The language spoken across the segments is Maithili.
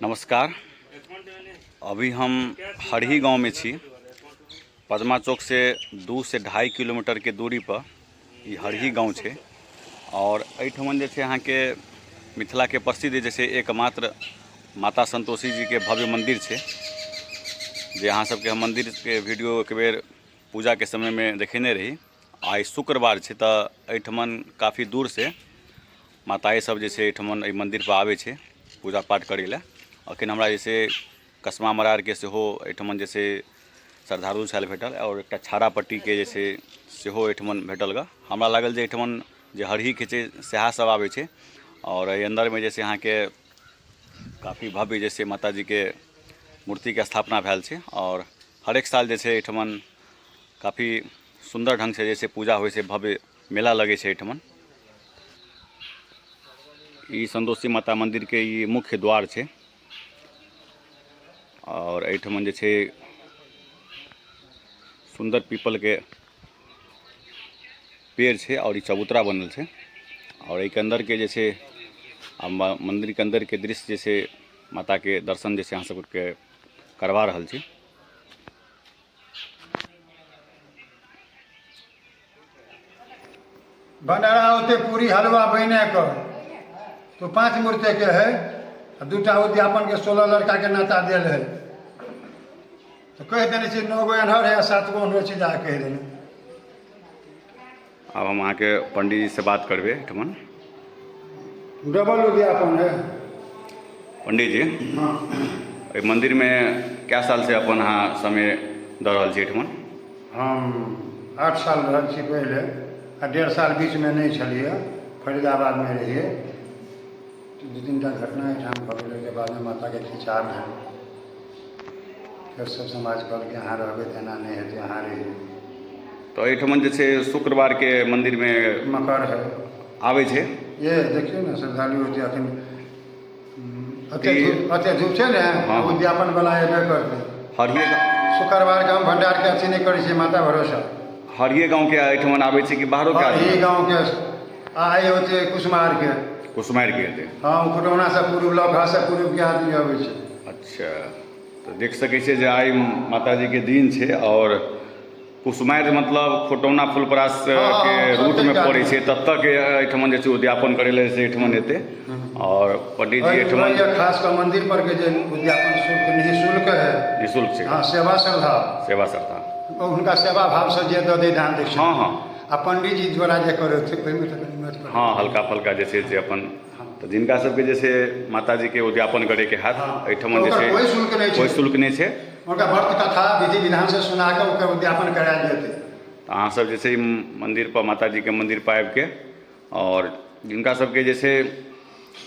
नमस्कार। अभी हम हरही गांव में छी। पद्मा चौक से 2 से 2.5 किलोमीटर के दूरी पर ई हरही गांव छै और एहिठमन जे छै अहाँके मिथिला के प्रसिद्ध जे छै एकमात्र माता संतोषी जी के भव्य मंदिर छै, जे अहाँ सबके हम मंदिर के वीडियो एक बेर पूजा के समय में देखेने रही। आइ शुक्रवार छै तऽ एहिठमन काफी दूर से माताए सब जे छै एहिठमन एहि मंदिर पर आबै छै पूजा पाठ करै लए। अखन हमरा जे छै कसमा मरारके सेहो एहिठमन जे छै श्रद्धालु छल भेटल आओर एकटा छाड़ा पट्टीके जे छै सेहो एहिठमन भेटल गऽ। हमरा लागल जे एहिठमन जे हरहीके छै सएह सब आबै छै आओर एहि अन्दरमे जे छै अहाँके काफी भव्य जे छै माताजीके मूर्तिके स्थापना भेल छै आओर हरेक साल जे छै एहिठमन काफी सुन्दर ढङ्गसँ जे छै पूजा होइ छै, भव्य मेला लगै छै एहिठमन। ई संतोषी माता मन्दिरके ई मुख्य द्वार छै आओर एहिठमन जे छै सुन्दर पीपलके पेड़ छै आओर ई चबूतरा बनल छै आओर एहिके अन्दरके जे छै आ मन्दिरके अन्दरके दृश्य जे छै माताके दर्शन जे छै अहाँ सबके करवा रहल छी। भंडारा होते पूरी हलवा बने के तो 5 मूर्ति के है आ 2टा उद्यापन के 16 लड़का के नाता दिल है तो कह देने छी 9 गो एनहर है 7 गो ओनहर छी जा कह देने। अब हम अहाँके पंडीजी से बात करबै एहिठमन। डबल उद्यापन है। पंडीजी, हाँ। एहि मंदिरमे कै साल से अपन अहाँ समय दऽ रहल छी एहिठमन? हम 8 साल रहल छी पहिले आ 1.5 साल बीचमे नहि छलियै, फरीदाबादमे रहियै। 2-3 टा घटना एहिठाम भऽ गेलै, ओहिके बादमे माताके खिंचाव भेल। फेर सब समाज कहलकै अहाँ रहबै तऽ एना नहि हेतै, अहाँ रहियै। तऽ एहिठमन जे छै शुक्रवारके मन्दिरमे मकर है आबै छै। ये देखियौ ने श्रद्धालु होते अखन अते धूप, अते धूप छै ने, हाँ। उद्यापन वाला एबे करतै। हरिये शुक्रवार के हम भंडार के अथी नहि करै छियै, माता भरोसा। हरिये गाँवके एहिठमन आबै छै कि बाहरोके आदमी? हरिये गाँवके आइ होते कुसमार के। कुसमार के हेतै। हाँ, खुटौना से पूर्व लौका से पूर्व के आदमी अबै छै। अच्छा, तऽ देख सकै छियै जे आइ माताजीके दिन छै आओर कुसमारि मतलब खुटौना फुलपरास के रूटमे पड़ै छै, ततऽ के एहिठमन जे छै उद्यापन करै लए से एहिठमन एतै आओर पंडीजी एहिठमन खास कऽ मंदिर पर के जे उद्यापन शुल्क निःशुल्क है। निःशुल्क छै। हाँ, सेवा श्रद्धा। सेवा श्रद्धा। हुनका सेवा भाव से जे दऽ दै दान दै। हाँ हाँ। आ पंडीजी द्वारा जे करै छै ओहिमे तऽ कनि मत करू। हाँ, हल्का फल्का जे छै से अपन तऽ जिनका सबके जे छै माताजीके उद्यापन करैके हैत एहिठमन जे छै कोइ शुल्क नहि छै। कोइ शुल्क नहि छै। हुनका व्रत कथा विधि विधान से सुना कऽ ओकर उद्यापन करायल जेतै। तऽ अहाँ सब जे छै मन्दिर पर माताजीके मन्दिर पर आबिके आओर जिनका सबके जे छै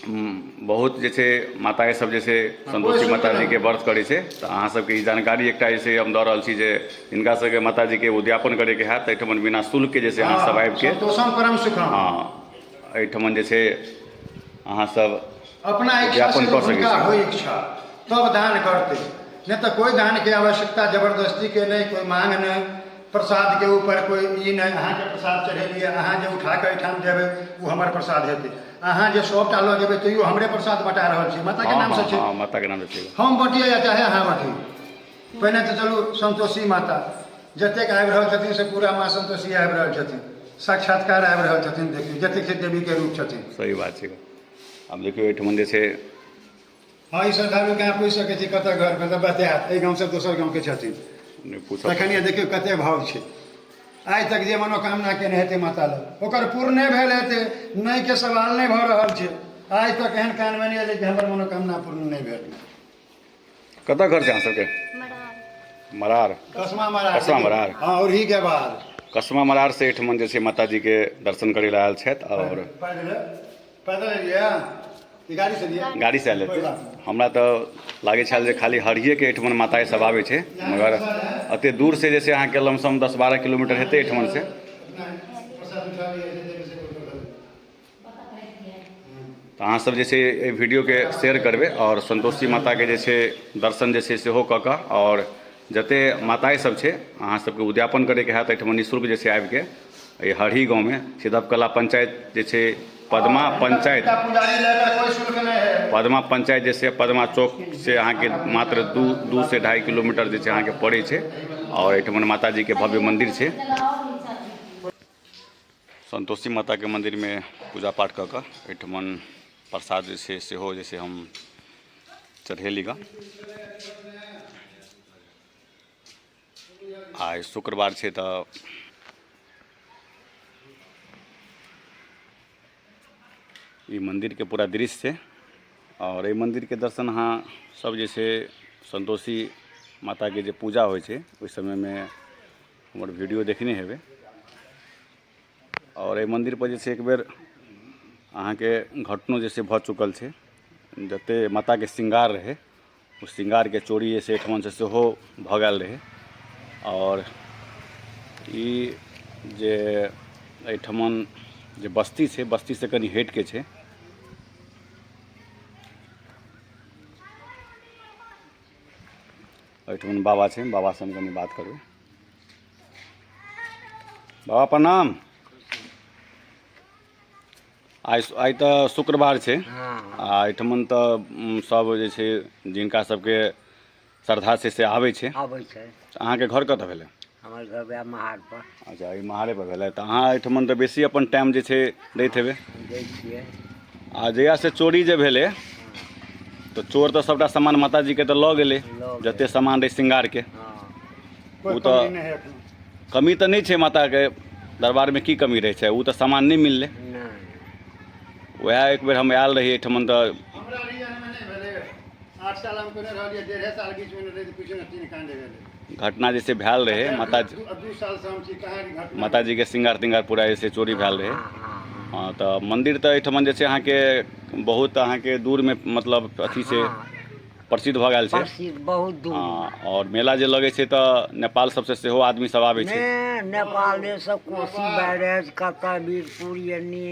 बहुत जे छै माता सब जे छै संतोषी माताजीके व्रत करै छै तऽ अहाँ सबके ई जानकारी एकटा जे छै हम दऽ रहल छी जे जिनका सबके माताजीके उद्यापन करैके हैत तऽ एहिठमन बिना शुल्कके जे छै अहाँ सब आबिके संतोषम परम सुखम। हाँ, एहिठमन जे छै अहाँ सब अपना इच्छा से उद्यापन कऽ सकै हुनका छी। होइ इच्छा तब दान करतै, नहि तऽ कोइ दानके आवश्यकता जबरदस्ती के नहि, कोइ मांग नहि, प्रसाद के ऊपर कोइ ई नहि। अहाँके प्रसाद चढ़ेलियै, अहाँ जे उठा कऽ एहिठाम देबै ओ हमर प्रसाद हेतै, अहाँ जे सभटा लऽ जेबै तैयो हमरे प्रसाद बटा रहल छी, माताके हाँ नामसँ हाँ छै। हाँ, माताके नामसँ छै। हम बटियै या चाहे अहाँ बटियै। पहिने तऽ चलू संतोषी माता जतेक आबि रहल छथिन से पूरा माँ संतोषी आबि रहल छथिन, साक्षात्कार आबि रहल छथिन। देखियौ जतेक छै देवीके रूप छथिन। सही बात छै। आब देखियौ एहिठमन जे छै। हाँ, ई श्रद्धालुके अहाँ पूछि सकै छी कतऽ घर भेल तऽ बतायत, एहि गाँवसँ दोसर गाँवके छथिन। नहि पूछब। तखन देखियौ कते भाव छै। आइ तक जे मनोकामना केने हेतै माता लग ओकर पूर्ण नहि भेल हेतै, नहि के सवाल नहि भऽ रहल छै। आइ तक एहन कानमे नहि एलै कि हमर मनोकामना पूर्ण नहि भेल। कतऽ घर छै अहाँ सबके? मरार। कसमा मरार। कसमा मरार। हाँ, और ही के बाद कसमा मरार से एहिठमन जे छै माताजीके दर्शन करै लए आयल छथि आओर पैदल पैदल एलियै कि गाड़ी से एलियै? गाड़ी से आयल हेतै। हमरा तऽ लागै छल जे खाली हरिएके एहिठमन माता सब आबै छै, मगर एते दूर से जे छै अहाँके लमसम 10-12 किलोमीटर हेतै एहिठमन से। तऽ अहाँसभ जे छै एहि वीडियोके शेयर करबै आओर सन्तोषी माताके जे छै दर्शन जे छै सेहो कऽ कऽ आओर जतेक माताए सब छै अहाँ सबके उद्यापन करैके हैत एहिठमा निःशुल्क जे छै आबिके एहि हरही गाँवमे सिदपकला पंचायत जे छै पद्मा पंचायत। पुजारी लेकर कोई शुल्क नहीं है। पद्मा पंचायत जे छै, पद्मा चौक से अहाँके मात्र 2 से 2.5 किलोमीटर जे छै अहाँके पड़ै छै। आओर एहिठमन माताजीके भव्य मन्दिर छै। संतोषी माताके मन्दिरमे पूजा पाठ कऽ कऽ एहिठमन प्रसाद जे छै सेहो जे छै हम चढ़ेली गऽ। आइ शुक्रवार छै तऽ ई मन्दिरके पूरा दृश्य छै। आओर एहि मन्दिरके दर्शन अहाँ सब जे छै संतोषी माताके जे पूजा होइ छै ओहि समयमे हमर वीडियो देखने हेबै। आओर एहि मन्दिरपर जे छै एक बेर अहाँके घटनो जे छै भऽ चुकल छै। जतेक माताके श्रृंगार रहै ओ श्रृंगारके चोरी जे छै एहिठमनसँ सेहो भऽ गेल रहै। आओर ई जे एहिठमन जे बस्ती छै, बस्तीसँ कनि हटिके छै। एहिठमन बाबा छै, बाबासँ हम कनि बात करबै। बाबा प्रणाम। आइ तऽ शुक्रवार छै आ एहिठमन तऽ सब जे छै जिनका सबके श्रद्धा छै से आबै छै। आबै छै। अहाँके घर कतऽ भेलै? हमर घर वएह महार पर। अच्छा, ई महारे पर भेलै। तऽ अहाँ एहिठमन तऽ बेसी अपन टाइम जे छै दैत हेबै? दै छियै। आ जहियासँ चोरी जे भेलै तऽ चोर तऽ सबटा सामान माताजीके तऽ लऽ गेलै, जते सामान रहै श्रृंगारके। ओ तऽ कमी तऽ नहि छै माताके दरबारमे, की कमी रहै छै? ओ तऽ सामान नहि मिललै। वएह एक बेर हम आयल रही एहिठमन तऽ हमरा रिजनमे नहि भेलै। 8 साल हम कोने रहलियै, 1.5 साल बीचमे रहै तऽ किछु ने 3 काण्ड भेलै। घटना जैसे भेल रहै माता 2 साल से हम छी कहाँ घटना। माताजीके श्रृंगार तिंगार पूरा जे छै चोरी भेल रहै। हँ, तऽ मन्दिर तऽ एहिठमन जे छै अहाँके बहुत अहाँके दूरमे मतलब अथी छै, प्रसिद्ध भऽ गेल छै। प्रसिद्ध बहुत दूर। हँ, आओर मेला जे लगै छै तऽ नेपाल सबसँ सेहो आदमी सब आबै छै। ने नेपाले से कोसी बैरेज कतऽ वीरपुर एन्नी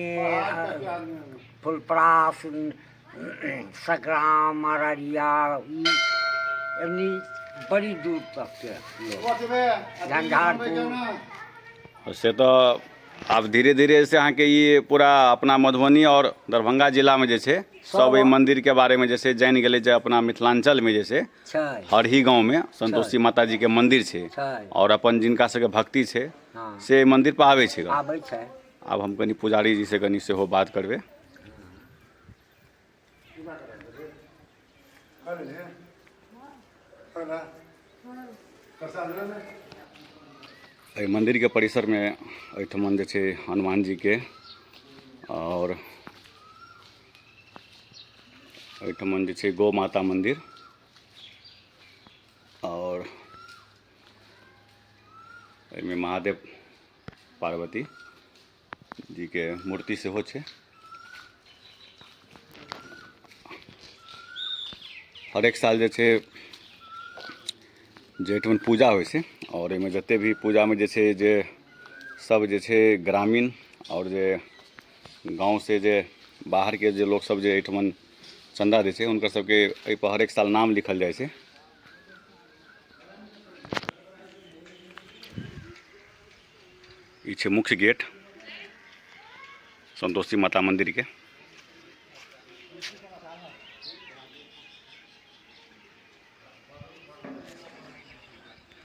फुलपरास सग्राम अररिया ई एन्नी बड़ी दूर तक के लोग। झंझारपुर। से तऽ आब धीरे धीरे से अहाँके ई पूरा अपना मधुबनी आओर दरभंगा जिलामे जे छै सब एहि मन्दिरके बारेमे जे छै जानि गेलै जे अपना मिथिलाञ्चलमे जे छै हरही गाँवमे संतोषी माताजीके मन्दिर छै। आओर अपन जिनका सबके भक्ति छै से एहि मन्दिर पर आबै छै। आबै छै। आब हम कनि पुजारी जी से कनि सेहो बात करबै। एहि मन्दिरके परिसरमे एहिठमन जे छै हनुमान जीके आओर एहिठमन जे छै गौ माता मन्दिर आओर एहिमे महादेव पार्वती जीके मूर्ति सेहो छै। हरेक साल जे छै जे एहिठमन पूजा होइ छै आओर एहिमे जते भी पूजामे जे छै जे सब जे छै ग्रामीण आओर जे गाँवसँ जे बाहरके जे लोकसब जे एहिठमन चन्दा दै छै हुनकर सबके एहिपर हरेक साल नाम लिखल जाइ छै। ई छै मुख्य गेट संतोषी माता मन्दिरके।